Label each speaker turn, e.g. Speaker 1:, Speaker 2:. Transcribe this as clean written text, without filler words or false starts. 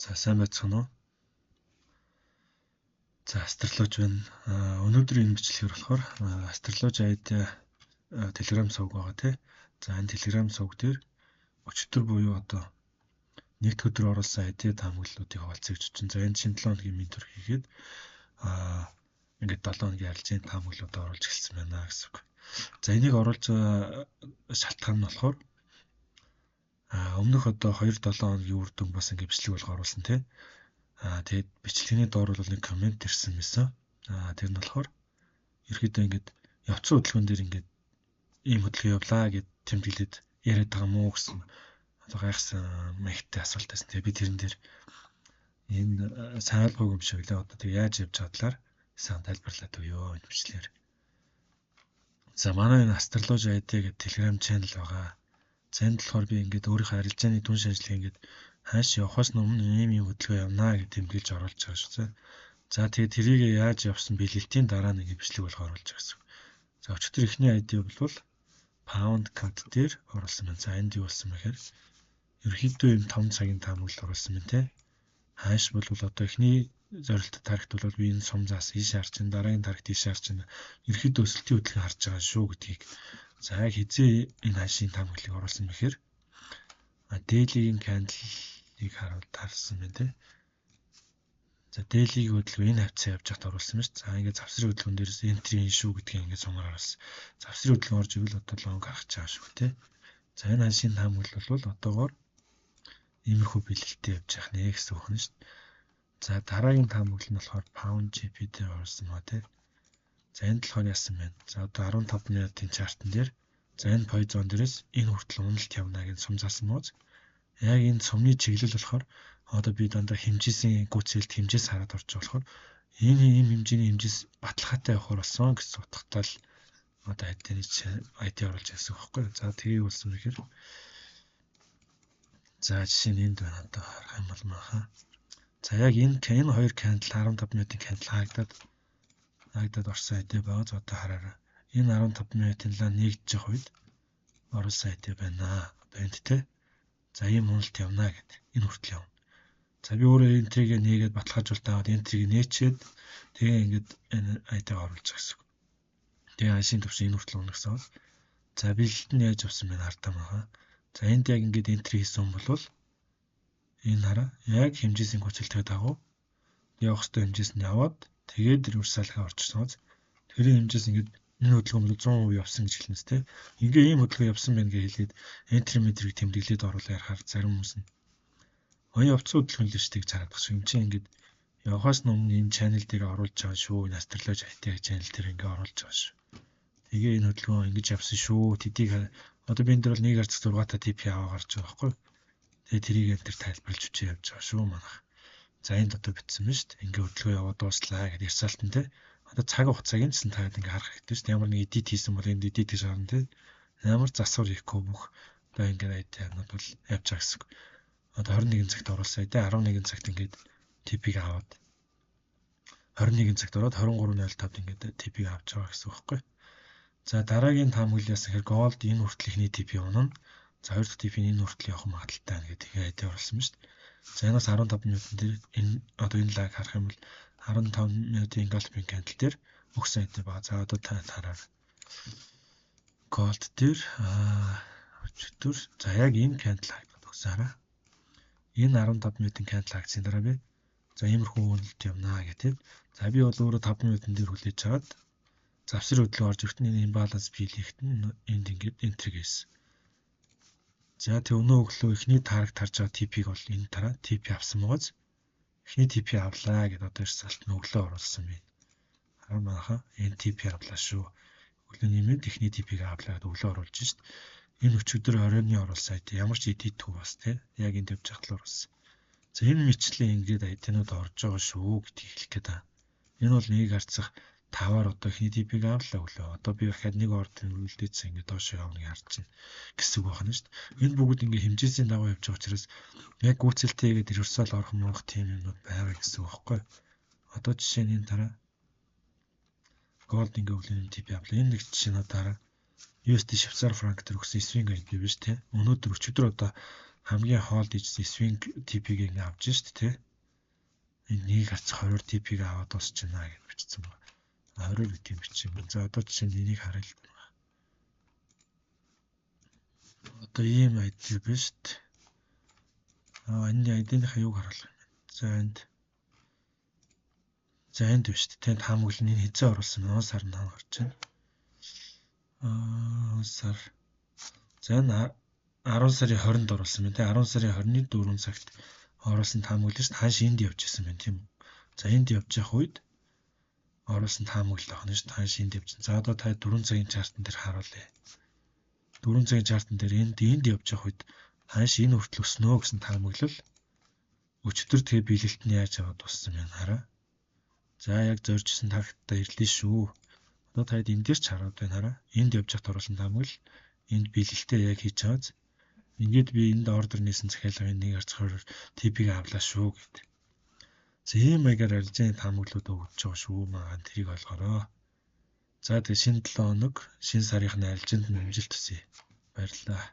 Speaker 1: За, сайн байцгаана уу? За, Astrology байна. Өнөөдрийн энэ бичлэгээр болохоор Astrology ID Telegram сувг байгаа, тий. За, энэ Telegram сувг дээр өчигдөр буюу одоо нэгд өдөр оруулсан idea таамаглалуудыг хуваалцъя гэж чинь. За, энэ шинэ 7 хоногийн mentor хийгээд ингээд 7 хоногийн арилжааны таамаглалуудаа оруулж эхэлсэн байна гэсэн үг. За, энийг оруулж шалтгаан нь болохоор өмнөх одоо 2 7 хоногийн үр дүн бас ингээд бичлэг болго оруулсан, тий. Тэгээд бичлэгийн доор бол нэг comment ирсэн байсан. Тэр нь болохоор ерөөдөө ингээд явцсан хөдөлгөөн дээр ингээд ийм хөдөлгөөн явлаа гэд тэмдэглээд яриад байгаа мó гэсэн одоо гайхсан маягтай асуулт байсан. Тэгээ би тэрэн дээр энэ сайн ойлгоогүй юм шиг лээ. Одоо тэг яаж явж байгаа талаар сайн тайлбарлаад өгье энэ бичлэгээр. За, манай энэ Astrology ID гэдэг Telegram channel байгаа. За, энд болохоор би ингээд өөрийнхөө арилжааны дүн шинжилгээ ингээд хааш явахаас өмнө ийм ийм хөдөлгөөн явнаа гэж тэмдэглэж оруулж байгаа шүү. За, тэгээд тэрийг яаж явсан бэлгэлтийн дараа нэг бичлэг болгоо оруулж байгаа гэсэн. За, өчигдөр эхний ID бол pound CAD дээр оруулсан байна. За, энд юу болсон бэ гэхээр ерөнхийдөө ийм том цагийн таамаглал оруулсан байна, те. Хааш бол одоо эхний зорилттой target бол би энэ сум заас ийш харж байна, дараагийн target ийш харж байна. Ерөнхийдөө өсөлтийн хөдөлгөөн харж байгаа шүү гэдгийг, за, яг хэзээ энэ ханшийн таамаглалыг оруулсан бэхээр daily-ийн candle-ыг харуул харсан байна, те. За, daily-ийн хөдөлгөөн энэ хавцаа явж байхад оруулсан байна шүү. За, ингээд завсрын хөдөлгөөн дээрээс entry шүү гэдгийг ингээд сумаар харуулсан. Завсрын хөдөлгөөн орж ивэл одоо long гаргаж байгаа шүү, те. За, энэ ханшийн таамаглал бол одоогоор иймэрхүү бэлэлттэй явж явах нэ гэсэн үг нь шүү. За, дараагийн таамаглал нь болохоор pound GBP дээр оруулсан ба, те. За, энд болохоор яасан бэ? За, одоо 15 минутын chart ан дээр, за, энэ POI zone дээрээс энэ хүртэл уналт явна гэж сум заасан мууз. Яг энэ сумны чиглэл болохоор одоо би дандаа хэмжээсийн гүйцэлт хэмжээс хараад орж байгаа болохоор энэ ийм хэмжээний хэмжээс баталгаатай явахаар болсон гэсэн утгатай л одоо ID-ны ID оруулж байсан байхгүй. За, тгийг болсон гэхээр, за, жишээ нь энд байна, одоо харах юм бол манайхаа. За, яг энэ хоёр candle, 15 минутын candle хаагдаад орсон ID байгаа. За, одоо хараарай. Энэ 15 минутын лаа нэгдэж явах үед оруулсан ID байна. Одоо энд, те. За, ийм уналт явна гэд энэ хүртэл явна. За, би өөрөө entry-г нээгээд баталгаажуулалт аваад entry-г нээчээд тэгээ ингээд энэ ID-г оруулж байгаа гэсэн. Тэгээ ханшийн төвшин энэ хүртэл унах гэсэн. За, бэлэлт нь яаж явсан бэ, хардаа маа. За, энд яг ингээд entry хийсэн бол энэ хараа, яг хэмжээсийн гүйцэлтэй дагуу явах ёстой хэмжээс нь яваад тэгээд reversal-гаа орчихсон. Тэр хэмжээс ингээд энэ хөдөлгөөн бол 100% явсан гэж хэлнэ, тэ. Ингээ ийм хөдөлгөөн явсан байна гэж хэлээд entry метрийг тэмдэглээд оруулаа ярахаар зарим хүмүүс нь оё явцсан хөдөлгөөн л шүү дээ гэж хараад байгаа шүү. Энд чинь ингээд явахаас өмнө энэ channel дээр оруулж байгаа шүү. Энэ Astrology IT channel дээр ингээ оруулж байгаа шүү. Тэгээ энэ хөдөлгөөн ингэж явсан шүү. Тэдийг одоо би энэ дээр бол 1.6 та TP аваа гарч байгаа байхгүй. Тэгээ тэрийг энэ төр тайлбарлаж өчөө явж байгаа шүү манайх. За, энд одоо бичсэн байна шүү дээ. Ингээ хөдөлгөөн яваад дууслаа гэдэг reversal-тан, те. Одоо цаг хугацааг нь гэсэн таад ингээ харах хэрэгтэй шүү дээ. Ямар нэг edit хийсэн бол энд edit гэж харна, те. Ямар засвар хийхгүй бүх одоо ингээ ID-нууд бол явж байгаа гэсэн. Одоо 21 цагт оруулсан ID 11 цагт ингээд TP-г аваад 21 цагт ороод 23:05-д ингээд TP-г авч байгаа гэсэн үг байхгүй. За, дараагийн таамаглал яасан гэхээр gold энэ хүртэл эхний TP унана. За, хоёр дахь TP-ний энэ хүртэл явах магадлалтай байна гэдэг тэгээ ID оруулсан ба шүү дээ. За, энэс 15 минутын дээр энэ одоо энэ лаг харах юм бол 15 минутын engulfing candle дээр өгсөн ID байгаа. За, одоо та хараар, gold дээр өчигдөр, за, яг энэ candle хаагдаад өгсөн, хараа. Энэ 15 минутын candle хаагдсан дараа би, за, иймэрхүү үнэлт явнаа гэх тийм. За, би бол өөрөө 5 минутын дээр хүлээж аваад завсрын хөдөлгөөн орж ирэхдээ энэ imbalance fill хийхэд нь энд ингээд entry хийсэн. За, тэг өнөө өглөө эхний target харж байгаа TP-г бол энэ дараа TP авсан байгааз эхний TP авлаа гэдээ одоо reversal-т нь өглөө оруулсан байна. Хараа, манайхаа энэ TP авлаа шүү. Өглөө нэмээд эхний TP-г авлаа гэдээ өглөө оруулж шít. Энэ өчигдөр оройны оруулсан ID ямар ч edit бас, тий, яг энд явж байхад л оруулсан. За, энэ мэтлэн ингээд ID-нууд орж байгаа шүү гэдгийг хэлэх гээд байгаа. Энэ бол нэг харьцах таваар одоо эхний TP-г авлаа өглөө. Одоо би дахиад нэг ордер үргэлжлээсэн ингээд доош явна гэж харж байна гэсэн үг байна шүү дээ. Энэ бүгд ингээд хэмжээсийн дагуу явж байгаа учраас яг гүйцэлтэй хийгээд reversal орох мөрөх тийм юмнууд байгаа гэсэн үг байхгүй. Одоо жишээ нь энэ дараа gold ингээ өглөөний TP авлаа. Энэ нэг жишээ нь дараа USD Швейцар франк дээр өгсөн swing ID биш, те. Өнөөдөр өчигдөр одоо Хамгийн хоол дижсэн swing TP-г ингээ авч шít, тэ. Энэ 1.20-оор TP-г аваад дуусч байна гэж бичсэн байна. 20-оор гэдэг юм бичсэн юм. За, одоо жишээ нь энийг харъя л да. Одоо ийм ID биш үү? Аа, энэ ID-ийнхаа юуг харуулах юм бэ? За, энд, за, энд биш үү? Тэнд таамаглал нь энэ хэзээ оруулсан бэ? Сар нь гарч байна. Аа, сар. За, энэ 10 сарын 20-нд оруулсан байна, тийм, 10 сарын 20-ны 4 цагт оруулсан таамаглал шүү дээ. Ханш энд явж исэн байна, тийм үү? За, энд явж явах үед оруулсан таамаглал байна шүү дээ. Ханш энд явж. За, одоо та 4 цагийн chart ан дээр харуулъя. 4 цагийн chart ан дээр энд явж явах үед ханш энэ хүртэл өснө гэсэн таамаглал өчигдөр тэгээ биелэлт нь яаж аваад дууссан бэ, хараа. За, яг зоржсэн тагтаа ирлээ шүү. Одоо таад энэ дээр ч хараад байна, хараа. Энд явж байхад оруулсан таамаглал энд биелэлтээ яг хийж байгааз ингээд би энд order нээсэн захиалгын 1.20-оор TP-г авлаа шүү гэдэг. За, ийм маягаар арилжааны таамаглалууд өгч байгаа шүү. Магаан тэрийг олгороо. За, тэгээ шинэ 7 хоног, шинэ сарынхны арилжаанд нь амжилт хүсье. Баярлалаа.